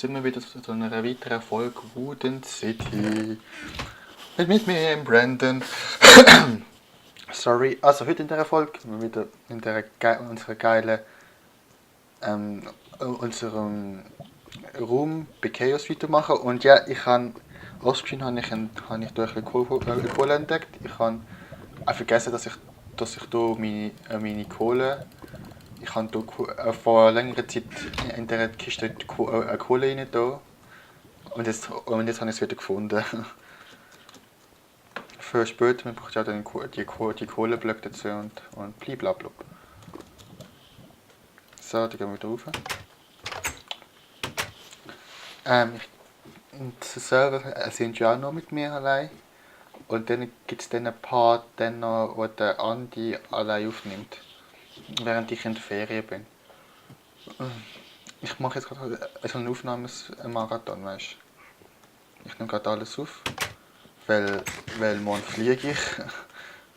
sind wir wieder zu einer weiteren Folge Wooden City. Mit mir im Brandon. Sorry, also heute in der Folge wir wieder in unserer geilen unserem Raum bei Chaos weitermachen. Und ja, ich habe ausgesehen, habe ich durch Kohle entdeckt. Ich habe auch vergessen, dass ich hier meine Kohle. Ich habe hier vor längerer Zeit in dieser Kiste Kohle rein da. Und jetzt habe ich es wieder gefunden. Für später, man braucht ja dann die Kohleblöcke dazu und blablabla. So, dann gehen wir wieder rauf. Und selber sind ja auch noch mit mir allein. Und dann gibt es dann ein paar, wo der Andi allein aufnimmt. Während ich in der Ferien bin. Ich mache jetzt gerade so einen Aufnahmemarathon, weißt du. Ich nehme gerade alles auf. Weil morgen fliege ich.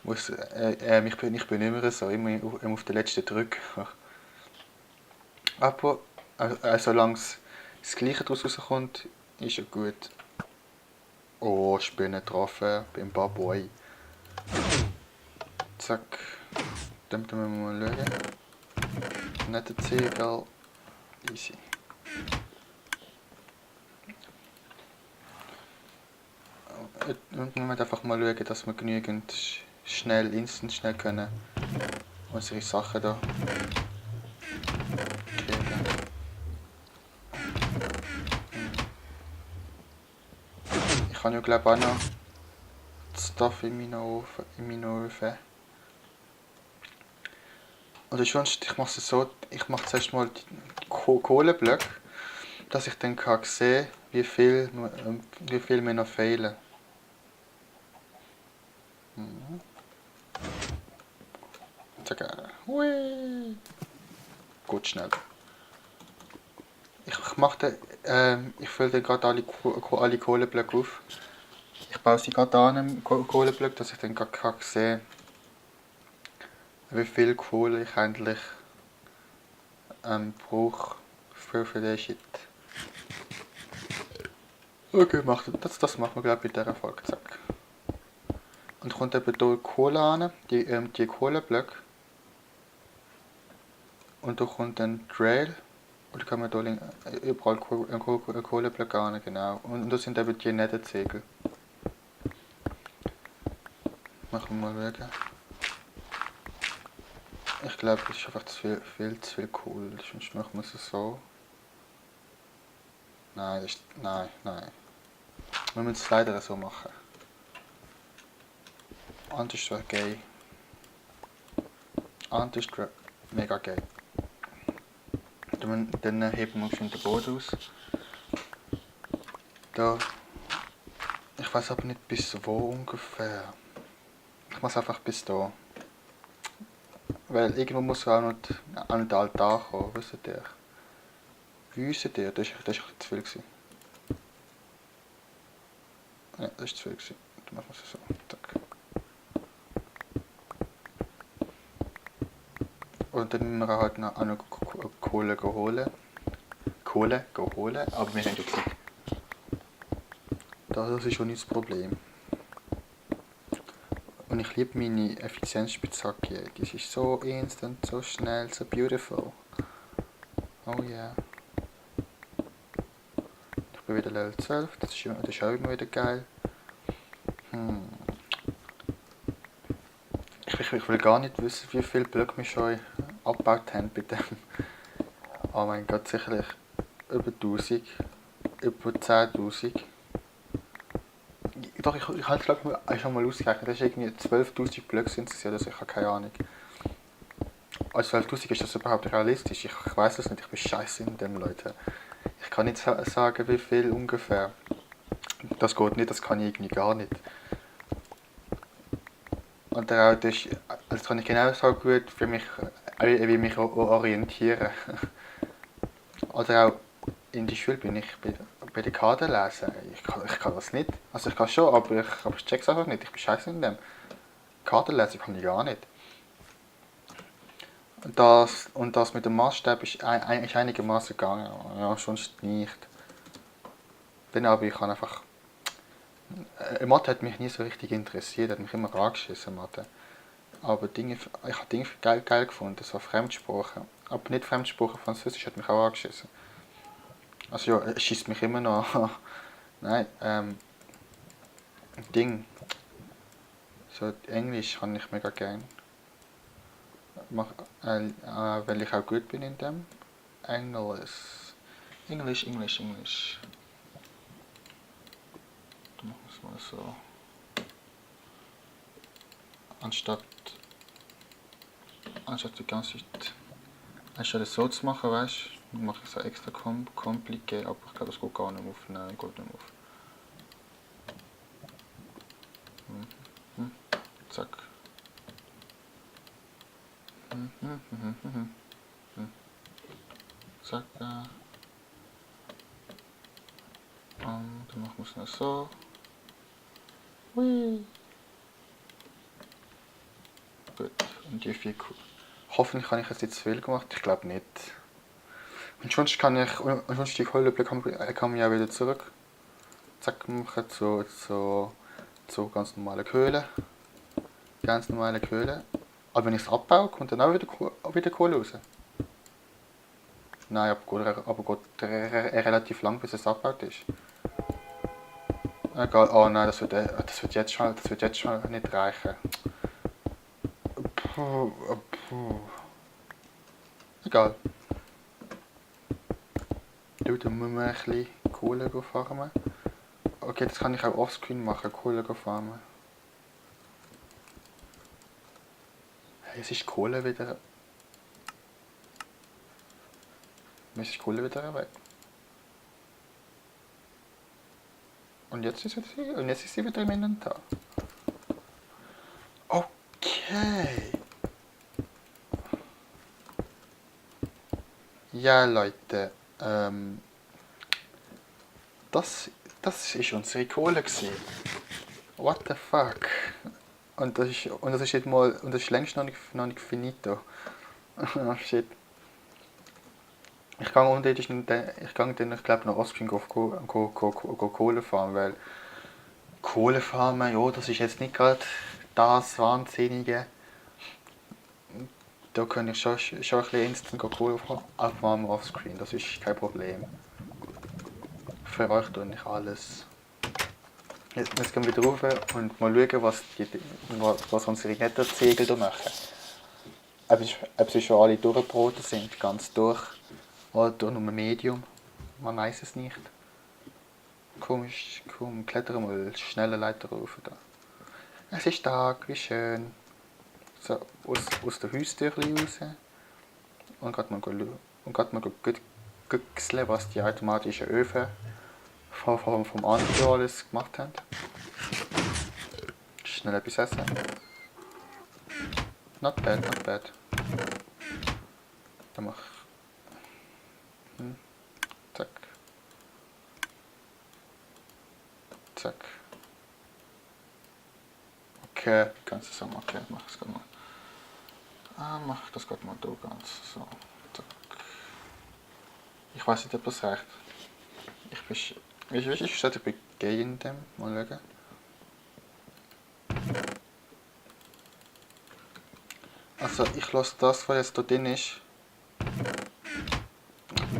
Ich bin nicht mehr so, immer auf den letzten Drück. Aber solange das Gleiche daraus rauskommt, ist ja gut. Oh, Spinnen getroffen beim Baboy. Zack. Dann müssen wir mal schauen. Nicht der Ziegel. Easy. Und wir müssen einfach mal schauen, dass wir genügend instant schnell können unsere Sachen da kriegen. Ich habe ja glaube auch noch Stuff in meinen Öfen. Oder sonst, ich mache es so, ich mache zuerst mal die Kohleblöcke, dass ich dann kann sehen, wie viel mir noch fehlen. Zack. Hui. Gut, schnell. Ich fülle dann gerade alle Kohleblöcke auf. Ich baue sie gerade an, Kohleblöcke, dass ich dann gerade kann sehen, wie viel Kohle ich eigentlich brauche für den Shit. Okay, das machen wir glaube ich bei dieser Folge. Zack. Und kommt eben hier Kohle an, die Kohleblöcke. Und da kommt dann Trail. Und da kann man hier überall Kohleblöcke an, genau. Und das sind eben die Nettenziegel. Machen wir mal schauen. Ich glaube, das ist einfach viel zu viel Kohle. Sonst machen wir es so. Nein. Wir müssen es leider so machen. Anders wäre gay. Anders wäre mega gay. Dann heben wir schon den Boden aus. Da. Ich weiß aber nicht bis wo ungefähr. Ich mache es einfach bis da. Weil irgendwo muss auch noch an den Altar kommen, wisst ihr? Wisst ihr? Das war zu viel gewesen. Ja, das war zu viel gewesen. Dann machen wir es so. Zack. Und dann müssen wir halt noch Kohle holen. Aber wir haben ja gesagt, das ist schon nicht das Problem. Und ich liebe meine Effizienzspitzhacke. Die ist so instant, so schnell, so beautiful. Oh yeah. Ich bin wieder Level 12, das ist auch immer wieder geil. Ich will gar nicht wissen, wie viele Blöcke wir schon abgebaut haben bei dem. Oh mein Gott, sicherlich über 1000, über 10.000. Doch, ich habe es schon mal ausgerechnet, das ist irgendwie 12.000 Blöcke sind es, oder so, ich habe keine Ahnung. Als 12.000 ist das überhaupt realistisch? Ich weiß es nicht, ich bin scheiße in dem, Leute. Ich kann nicht sagen, wie viel ungefähr. Das geht nicht, das kann ich irgendwie gar nicht. Und das kann ich genau so gut für mich, wie mich orientieren. Oder auch in der Schule bin ich bei den Karten lesen. Ich kann das nicht. Also ich kann schon, aber ich check's einfach nicht. Ich bin scheiße in dem. Karten lesen kann ich gar nicht. Und das mit dem Maßstab ist einigermaßen gegangen. Ja, sonst nicht. Dann aber ich kann einfach... Mathe hat mich nie so richtig interessiert, hat mich immer angeschissen, Mathe. Aber ich habe Dinge geil gefunden, so Fremdsprachen. Aber nicht Fremdsprachen, Französisch hat mich auch angeschissen. Also ja, es schießt mich immer noch an. Nein, Ding. So Englisch kann ich mega gern. Mach, weil ich auch gut bin in dem. Englisch. Englisch. Dann machen wir es mal so. Anstatt die ganze Zeit, anstatt es so zu machen, weißt du, mache ich es extra kompliziert, aber ich glaube, es geht gar nicht mehr auf. Nein, geht nicht mehr auf. Zack. Zack. Und dann machen wir es noch so. Hui. Gut, und die 4 hoffentlich habe ich jetzt nicht zu viel gemacht, ich glaube nicht. Und sonst die Kohle kann man ja wieder zurück. Zack, machen zu ganz normalen Kohle. Ganz normale Kohle. Aber wenn ich es abbaue, kommt dann auch wieder Kohle raus. Nein, aber geht relativ lang, bis es abgebaut ist. Egal, oh nein, das wird jetzt schon nicht reichen. Puh. Egal. Dann müssen wir ein bisschen Kohle farmen. Okay, das kann ich auch offscreen machen, Kohle farmen. Hey, es ist Kohle wieder... Es ist Kohle wieder weg. Und jetzt ist sie wieder im Inventar. Okay. Ja, Leute. Das ist unsere Kohle gewesen. What the fuck? Und das ist jetzt mal, und das ist längst noch nicht finito. Oh shit. Ich gehe ich glaube nach Ostfrieden Kohle fahren, weil Kohle farmen, ja, das ist jetzt nicht gerade das Wahnsinnige. Da kann ich schon ein bisschen instant Kohle abfarmen offscreen, das ist kein Problem. Für euch tue ich alles. Jetzt gehen wir wieder rauf und mal schauen, was unsere Netterzegel hier machen. Ob sie schon alle durchgebroten sind, ganz durch. Oder durch nur Medium. Man weiß es nicht. Komisch, komm, kletter mal schneller Leiter rauf da. Es ist Tag, wie schön. So, aus der Haustür raus. Und gerade mal güchseln, was die automatischen Öfen vom Anbieter alles gemacht haben. Schnell etwas essen. Not bad. Dann mach. Zack. Okay, kannst du sagen, okay, mach es gerade mal. Mach das gerade mal da ganz so. Zack. Ich weiß nicht, ob das reicht. Ich sollte begehen in dem. Mal schauen. Also ich lasse das, was jetzt da drin ist,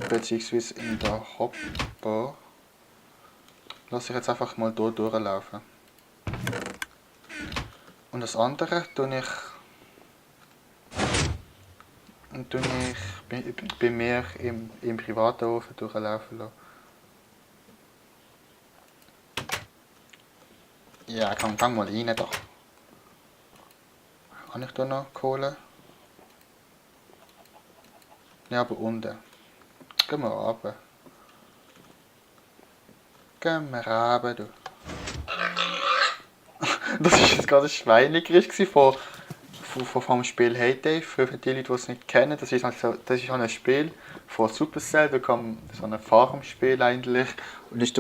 beziehungsweise in der Hopper, lasse ich jetzt einfach mal hier durchlaufen. Und das andere tue ich bei mir im privaten Ofen durchlaufen lassen. Ja, gang mal rein da. Habe ich da noch Kohle? Ja, aber unten. Gehen wir runter. Du. Das war jetzt gerade ein Schweinegericht vom Spiel Hey Dave. Für die Leute, die es nicht kennen, das ist halt ein Spiel von Supercell. Da kam so ein Farmspiel eigentlich. Und ist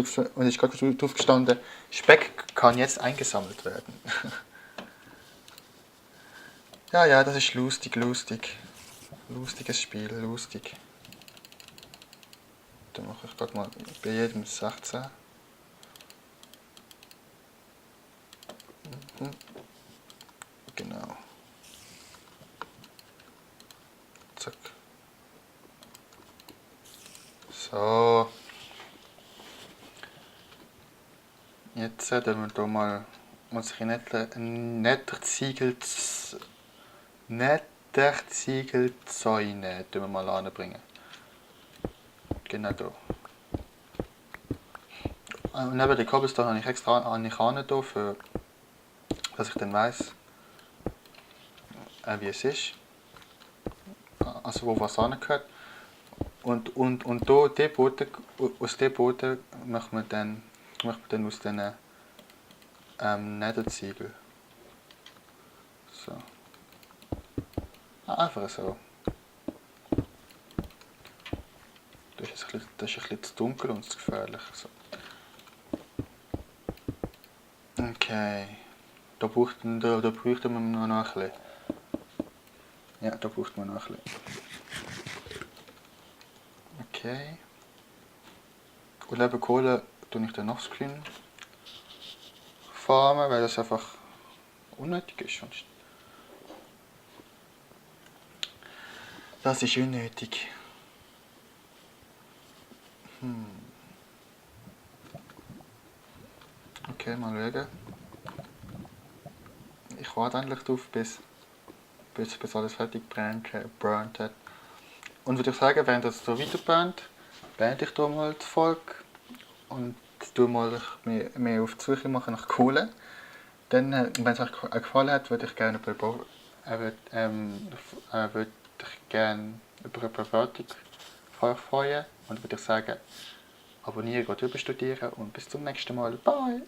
gerade drauf gestanden, Speck kann jetzt eingesammelt werden. Ja, das ist lustig. Lustiges Spiel, lustig. Dann mache ich gerade mal bei jedem 16. So. Jetzt tun wir hier mal unsere Netterziegelzäune mal anbringen. Genau hier. Und neben den Cobblestone habe ich extra hier, für, dass ich dann weiss, wie es ist. Also wo was angehört. Und hier, aus dem Boden machen wir dann aus diesen Netterziegel. So. Einfach so. Das ist ein bisschen zu dunkel und zu gefährlich. So. Okay. Da bräuchten wir noch ein bisschen. Ja, da braucht man noch ein bisschen. Okay. Und neben Kohle tue ich dann offscreen farmen, weil das einfach unnötig ist. Sonst. Das ist unnötig. Okay, mal schauen. Ich warte eigentlich darauf, bis alles fertig gebrannt hat. Und würde ich sagen, während das so weiter brennt, beende ich hier mal die Folge und tue mal mehr auf die Suche machen nach Kohle. Dann, wenn es euch gefallen hat, würde ich gerne würde ich gerne über eine Bewertung freuen und würde ich sagen, abonnieren und überstudieren und bis zum nächsten Mal. Bye!